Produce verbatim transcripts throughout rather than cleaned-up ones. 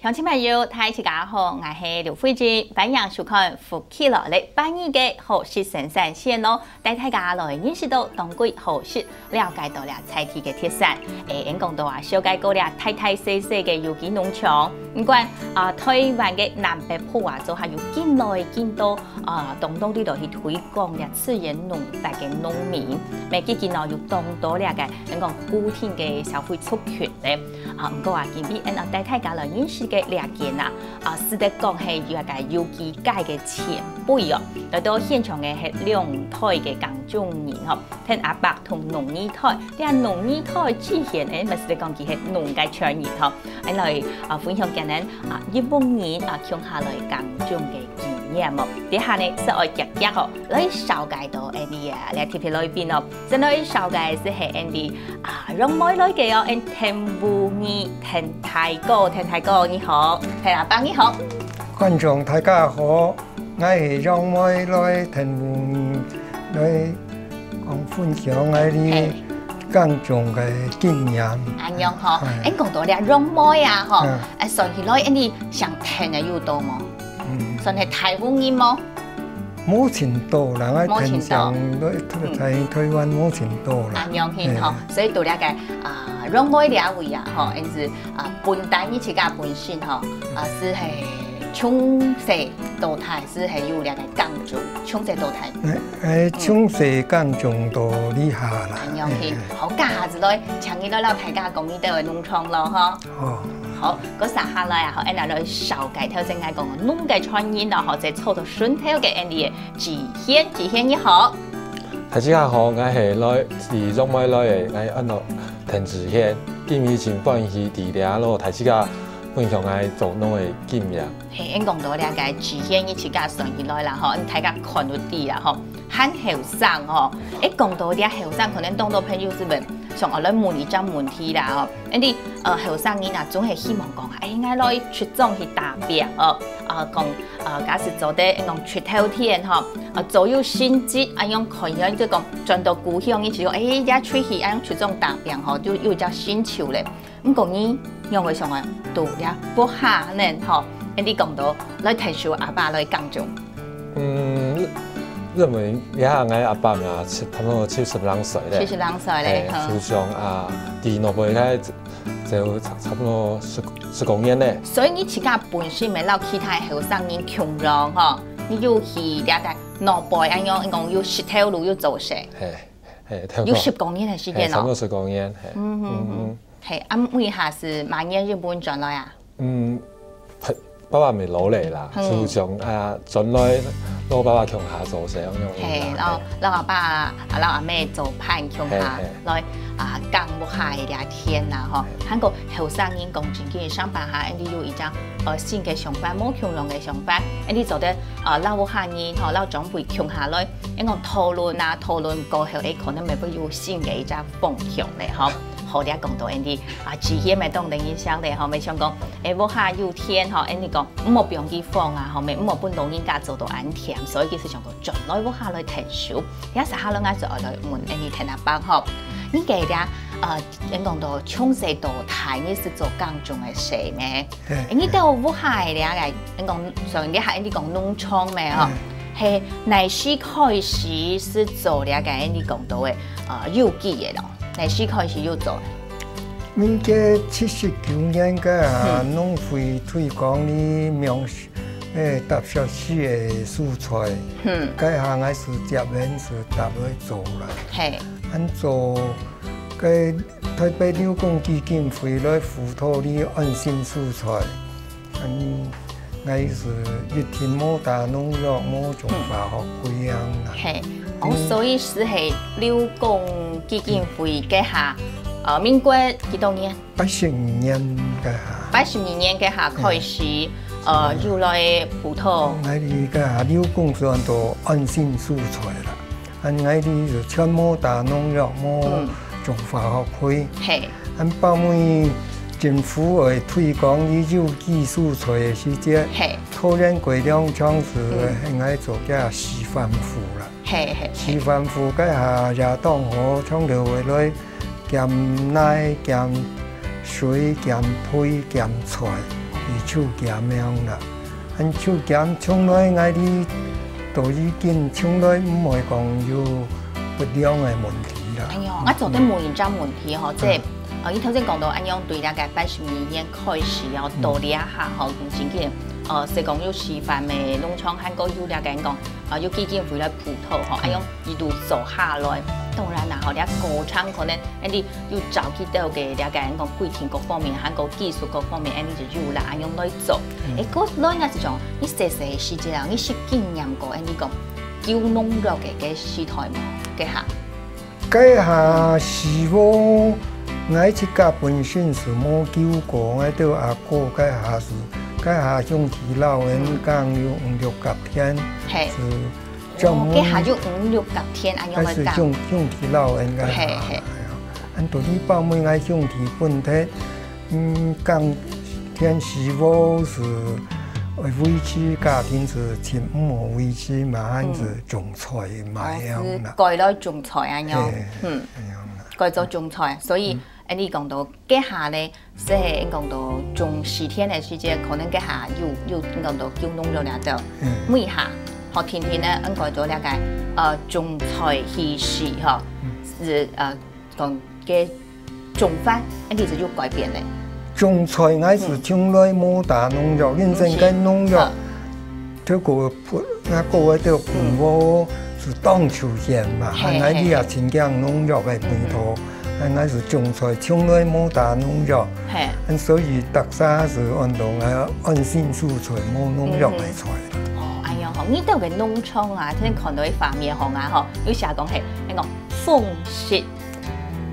鄉親朋友，大自家好，𠊎係劉慧君，歡迎收看《福氣來了》，拜二个好食生產線哦，帶大家來認識到當地好食，了解到這在地个特產。誒，𫣆講到啊，紹介過這大大細細个有機農場，毋管啊，臺灣个南北部啊，就還有緊來緊多啊，當當地來去推廣這自然農法个農民，每幾近哦，有當多這个，𫣆講固定个消費族群咧。 啊，毋過啊，今晡日𫣆愛帶大家來認識个這間啊，啊，使得講係一個有機界个前輩哦。來到現場个係兩代个耕種人吼，跈阿伯同農二代，這農二代之前，誒，毋係講佢係農个傳人吼，𫣆來啊分享今日啊一屋人啊共下來耕種个經驗哦。這下呢，就愛遽遽吼，來紹介到𫣆俚啊，這特別來賓哦。 先來紹介就係𫣆俚啊，楊妹來个哦，𫣆跈屋二，跈大哥，跈大哥你好，跈阿伯你好。觀眾大家好，𠊎係楊妹來跈屋二，來講分享𠊎俚嘿。耕種个經驗。恁樣吼，哎。𫣆講到這楊妹啊吼，嗯。哎，算起來，𫣆俚姓跈个有多無？嗯。算係大屋人無？ 無盡多啦，𠊎無盡多。平常在，在臺灣無盡多啦。恁樣形吼，嘿。所以到這个，啊，楊妹這位啊，吼，嗯。𫣆就，啊，本旦你自家本身吼，嗯。啊，就係從細到大，就係有這个耕種，從細到大。哎，哎，嗯。從細耕種到這下啦。恁樣形，嘿。好，這下就來，請你來摎大家講你兜个農場囉，吼。 哦。好，該接下來啊，吼，𫣆俚來紹介頭先𠊎講農个傳人啊，吼，就坐到脣頭个𫣆俚个志賢，志賢你好。大自家好，𠊎係來自楊妹來个，𠊎安到鄧志賢，今晡日真歡喜在這摎大自家分享𠊎做農个經驗。嘿，𫣆講到這个志賢，你自家算起來啦，吼，大家看就知啦，吼。 還後生吼。誒，講到這後生，可能當多朋友係問，想愛來問一隻問題啦吼。𫣆俚，呃，後生人啊，總係希望講，哎，𠊎來出莊去打拚哦。啊，講，啊，假使做得，講出頭天吼，啊，做有成績，恁樣看起來就講轉到故鄉，一直講，哎，也出去恁樣出莊打拚吼，就有一隻成就咧。 毋過你仰會想愛到這屋下呢吼，𫣆俚講到來𢯭手阿爸來耕種。嗯，因為這下𠊎阿爸嘛，七，差不多七十零歲咧。七十零歲咧，嘿，吼。就想啊，在外背該就差，差不多十，十過年咧。所以你自家本身無摎其他後生人共樣吼，你有去這个外背恁樣，講有食頭路有做事。嘿，嘿，對。有十過年个時間哦。嘿，差不多十過年，嘿。嗯，嗯，嗯，嗯。 嘿，啊，尾下係麼人原本轉來啊？嗯，爸，爸爸無老咧啦，嗯。就想啊，轉來摎爸爸共下做事，恁樣啦。嘿，摎，嘿。摎阿爸啊，摎阿姆做伴共下嘿，嘿。來啊，耕屋下个這田啦，吼。嘿。還過後生人講真經，上班下，𫣆俚有一隻，呃，新个想法，無共樣个想法，𫣆俚做得，呃，摎屋下人，吼，摎長輩共下來，𫣆講討論啊，討論過後，誒，可能乜會有新个一隻方向咧，吼。 好，這講到𫣆俚啊，志賢乜當得人惜咧，吼，乜想講，誒，屋下有田，吼，𫣆俚講，毋好放佢荒啊，吼，乜毋好分老人家做到恁悿，所以佢就想講，轉來屋下來𢯭手。這接下來𠊎就愛來問𫣆俚田阿伯，吼，你个這，呃，𫣆講到從細到大，你係做耕種个事咩？嘿。誒，你兜屋下个這个，𫣆講，像你還，你講農場咩，吼？嘿。係哪時開始係做這个，你講到个，呃，有機个咯？ 哪時開始有做？民國七十九年个啊，嗯。農會推廣哩苗栗，誒，踏石屎个蔬菜。嗯。該下𠊎就接連就踏來做啦。嘿。恁做，該臺北流工基金會來輔導哩安心蔬菜。 嗯，𠊎係一定無打農藥，無種化學肥樣啦。嘿，哦，嗯。所以係流工基金會該下，呃，民國幾多年？八十二年該下。八十二年該下開始，嗯。呃，有來輔導。𠊎俚該下流工就安到安心蔬菜啦。 恁𠊎俚就全無打農藥，無嗯。種化學肥。嘿。恁包尾政府會推廣哩有機蔬菜个時節，嘿。桃園改良場就嗯。係𠊎做个示範戶啦。嘿，嘿，嘿。示範戶該下也當好，長老會來減泥、減水、減肥、減菜。佢手減樣啦。恁手減從來𠊎兜都已經從來毋會講有不良个問題啦。哎喲，𠊎做得問一隻問題吼，這，呃，你頭先講到恁樣對這个八十二年開始哦，到這下吼，真正，呃，係講有示範个農場，還過有這个講，呃，有基金會來輔導吼，恁樣一路做下來，當然啦吼，這過程可能 恁呢有照顧到个了解，恁講規定各方面，還過技術各方面，恁呢就有啦，恁樣來做。誒，過來呢，就講，你細細个時節啊，你識經驗過恁呢講救農藥个个時代無？該下？該下時候，𠊎自家本身係無救過，𠊎兜阿哥該下係，該下鄉里老人講有五六甲田，係。係 哦，該下有五六甲田恁樣个講。該係鄉，鄉里老人該下。係，係。恁到你包尾𠊎鄉里分忒，嗯，耕田時候係愛維持家庭係尋屋好維持嘛，還係種菜賣樣啦。哦，係改來種菜恁樣。係，嗯，恁樣啦。改做種菜，所以，嗯，恁呢講到該下呢， 所以，應講到種時田个時節，可能該下有，有應講到救農藥了就，嗯。每下，吼，天天呢，應該做了解，呃，種菜時節，吼，嗯。係，呃，講个種法，恁呢就有改變咧。種菜𠊎係從來無打農藥，嗯。因為該農藥，嗯。透過 噴，該个愛到噴霧係當出現嘛，係，𠊎這也盡驚農藥个味道，𠊎係種菜從來無打農藥，係。所以大家係安到𠊎安心蔬菜，無農藥个菜。哦，哎呀，吼，你兜个農場啊，天天看到个畫面吼啊，吼，有寫講係，該个豐實，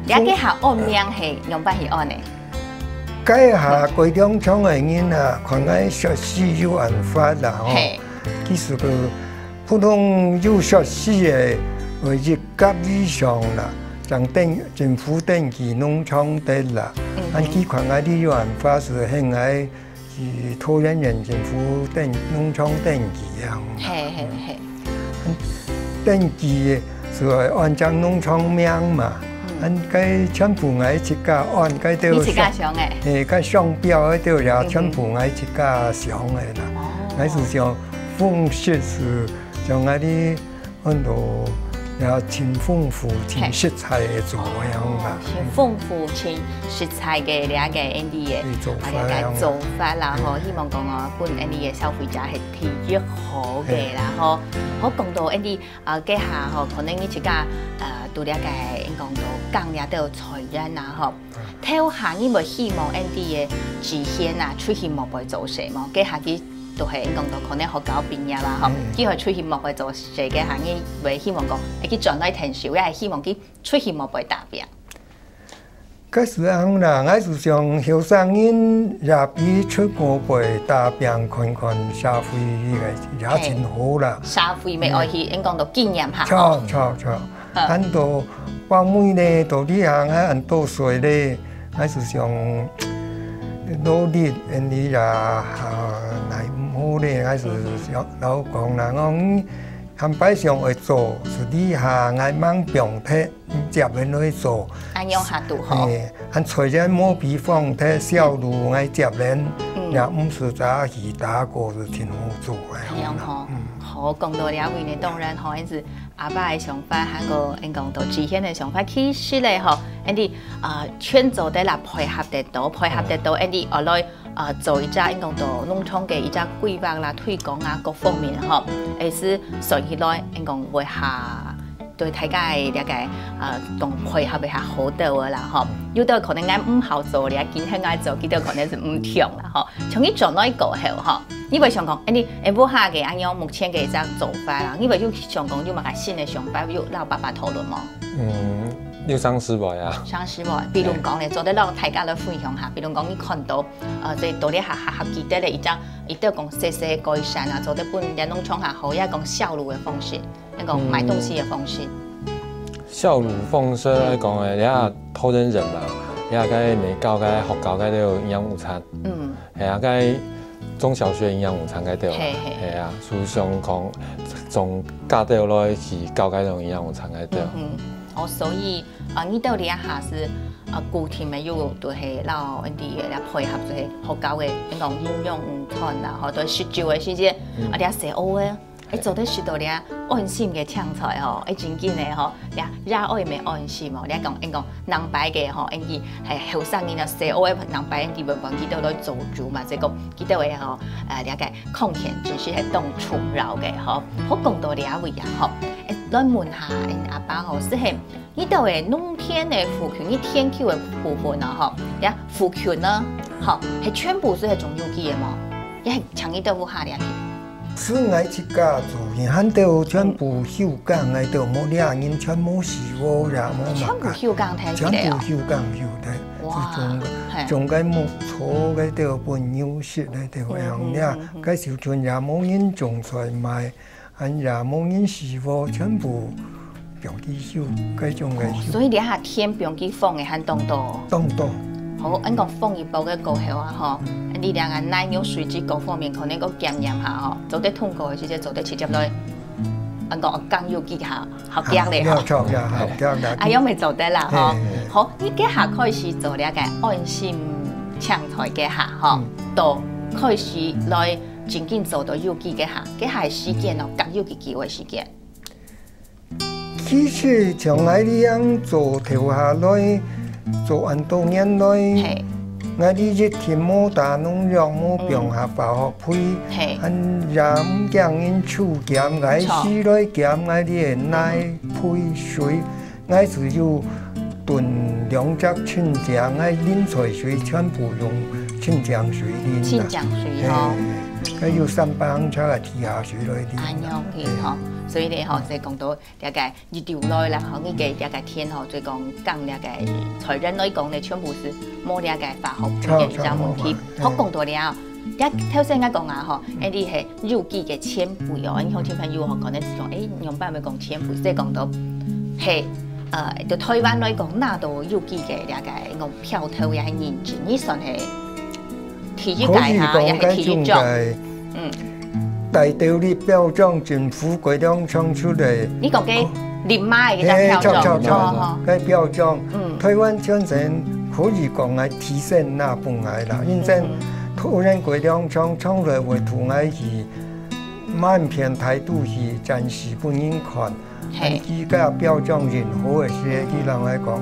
你該下安名係仰般去安呢？ 該下改良場个人啊，看𠊎設施有恁闊啦吼。係。其實个普通有設施个，呃，一甲以上啦，像登，政府登記農場得啦。嗯哼。恁佢看𠊎這有恁闊係喊𠊎去桃園縣政府登，農場登記啊。係，係，係。 登記係愛安張農場名嘛，嗯。恁該全部𠊎自家安，該兜，你自家想个？係，該商標該兜也全部𠊎自家想个啦。哦。𠊎係想豐實係像𠊎兜安到也盡豐富、盡實在个做樣啦。哦，盡豐富、盡實在个這个恁呢个，个做法啊，這个做法啦，吼，希望講哦，分恁呢个消費者係 第一好个啦吼。好，講到恁呢，呃，該下吼，可能你自家，呃，除了該應講到耕這兜菜園啊吼，頭下你會希望恁呢个之前啊，出去外背做事無？該下佢都係應講到可能學校畢業啦吼，嗯。佢會出去外背做事該下，你會希望講，會去轉來𢯭手，也係希望佢出去外背打拚？ 該時陣啦，𠊎係想後生人也比出外背打拚看看社會个也盡好啦。係，社會乜愛去，應講到經驗下。著，著，著。嗯。恁多包尾呢，到這下𠊎恁多歲咧，𠊎係想努力，恁呢也，啊，哪毋好咧，𠊎係想，嗯哼。老講啦，講，嗯，坦白想愛做，係這下𠊎吂放忒。 接等來做。恁樣較堵吼。欸，還雖然無比方忒銷路，𠊎接等，嗯。也毋使早起打鼓，係盡好做个。恁樣吼。嗯。好，講到這位呢，當然吼，係阿爸个想法，還過，應講到之前个想法，其實咧吼，恁呢，呃，全做得啦，配合得到，配合得到，嗯。恁呢，後來 呃，做一隻，應講到農場个一隻規劃啦、推廣啊，各方面吼，也係算起來，應講會較對大家个這个，呃，講配合會較好兜个啦吼。有兜可能𠊎毋好做咧，今天𠊎做，佢兜可能係毋暢啦吼。從你轉來過後吼，你會想講，哎，你，哎，屋下个恁樣，目前个一隻做法啦，你會有想講有麼个新个想法，有摎爸爸討論無？嗯，有相思無啊？相思無，比如講咧，做得摎大家來分享下，比如講你看到 呃，這到底還，還，還記得咧，一隻，一隻講細細改善啊，做得分人農場較好，也講銷路个方式，也講賣東西个方式。銷路方式來講誒，你看，桃園人嘛，你看該美高該學校該兜營養午餐，嗯。係啊，該中小學營養午餐該兜啊，係，係。係啊，就想講，從家長來去搞該種營養午餐該兜。嗯哼。哦，所以啊，你到這下係啊，固定个有都係摎𠊎兜个來配合，就係學校个，你講營養午餐啦，吼，都係食晝个時節，啊，這細學个，會做得食到這安心个青菜吼，會真緊个吼，這也愛毋安心哦。你講，你講，兩擺个吼，𠊎兜係後生人啊，細學个兩擺，𠊎兜會忘記到來做晝嘛，所以講，記得个吼，呃，這个空間真係係當重要个吼。好，講到這位啊吼，誒，來問下，誒，阿爸吼，係係 你兜个農田个附近，你田坵个部分啊，吼，呀，附近呢，吼，係全部係種有機个無？也係像你兜屋下這去？係𠊎自家做，還兜全部休耕，𠊎兜無掠人，全無時無也無全部休耕忒去了哦。全部休耕休忒，哇，就種个，嘿。種个牧草，該兜分牛食，該兜樣呀，嗯，嗯，嗯，嗯。該時陣也無人種菜賣。 恁也無人時無，全部放佢休，該種个休。哦，所以這下田放佢荒个還當多。當多。好，恁講放一包个過後啊，吼，你這个奶牛水質各方面可能个檢驗下吼，做得通過个時節做得直接來，恁講講有機下，好驚咧，啊，吼。沒錯，好驚啦。啊，又毋係做得啦，吼。嘿，嘿。好，你這下開始做這个安心青菜這下，吼，嗯。都開始來 正經做到有機个下，該下个時間哦，較有機个時間。其實像𠊎這樣做頭下來，做恁多年來，嘿。𠊎這一定無打農藥，無放下化學肥，嘿。恁也毋驚人抽檢，𠊎係來檢𠊎這个奶、肥、水， 𠊎係有囤兩隻親情，𠊎啉菜水全部用親情水啉啦。親情水吼。嘿，𠊎有三百公尺个地下水來啉啦。恁樣去吼，所以呢吼，就講到這个一路來啦吼，你个這个田吼，就講講這个菜園來講呢，全部係無這个化學品个問題。好，講到了，這頭先𠊎講啊吼，恁樣係有機个前輩哦，你鄉親朋友吼，可能係講，誒，仰般會講前輩，就講到，係 呃，對臺灣來講，拿到有機个這个講標頭也係認證，你算係第一屆哈，也係第一種。可以講該種个，嗯。大豆粒標章政府改良廠出來。你講个林媽个這標章，嘿，著，著，著，哦，該標章，嗯。臺灣全省可以講來提升那分來啦，因為嗯。突然改良廠廠來會同𠊎去滿片態度去展示分人看。 嘿。佢个標章認好个時，佢人來講，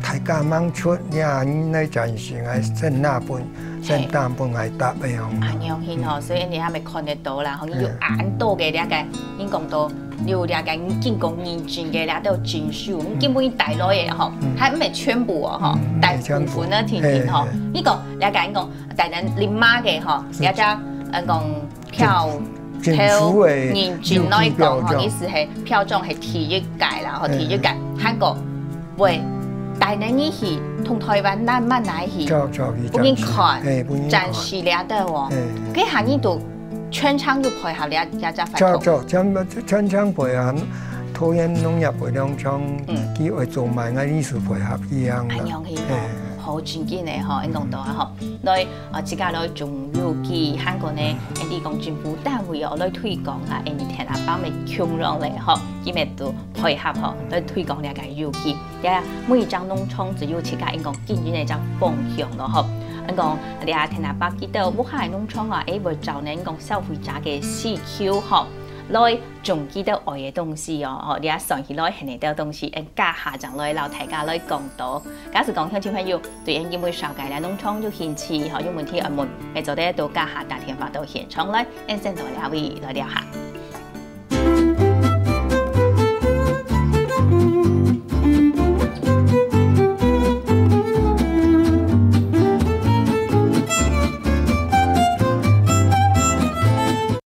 大家吂出，你啊，你來展示，𠊎先拿分，先拿分𠊎答个樣。恁樣形吼，所以你還會看得到啦，吼，你有恁多个這个，你講到有這个經過認證个這兜證書，你根本帶來个吼，嗯。還毋係全部哦，吼，嗯，大部分个情形吼，嘿，嘿。你講這个，你講，當然你媽个吼，這隻，呃，講 標頭認證來講吼，意思係標章係第一屆啦，吼，第一屆，還過會帶等你去，同臺灣慢慢來去，分人看，展示這兜哦。該下你都全程有配合這這隻活動。著，著，全全程配合，桃園農業改良場，佢會做滿个意思配合一樣啦。恁樣去吼，好正經个吼，恁講到啊吼，來 啊，自家來種有機，還過呢，你講政府單位哦，來推廣啦，你田下幫个共樣咧吼，佢乜都配合吼，來推廣這个有機。也每一隻農場只有自家應該經營个一隻方向咯吼。你講，這田下幫佢兜屋下个農場啊，會照呢講消費者个需求吼，來 種佢兜愛个東西哦，吼，你啊算起來，現在兜東西，嗯，加下正來摎大家來講到。假使講鄉親朋友對𠊎今晡日紹介个農場有興趣，吼，有問題愛問，乜做得到加下打電話到現場來，𠊎先到這位來尞下。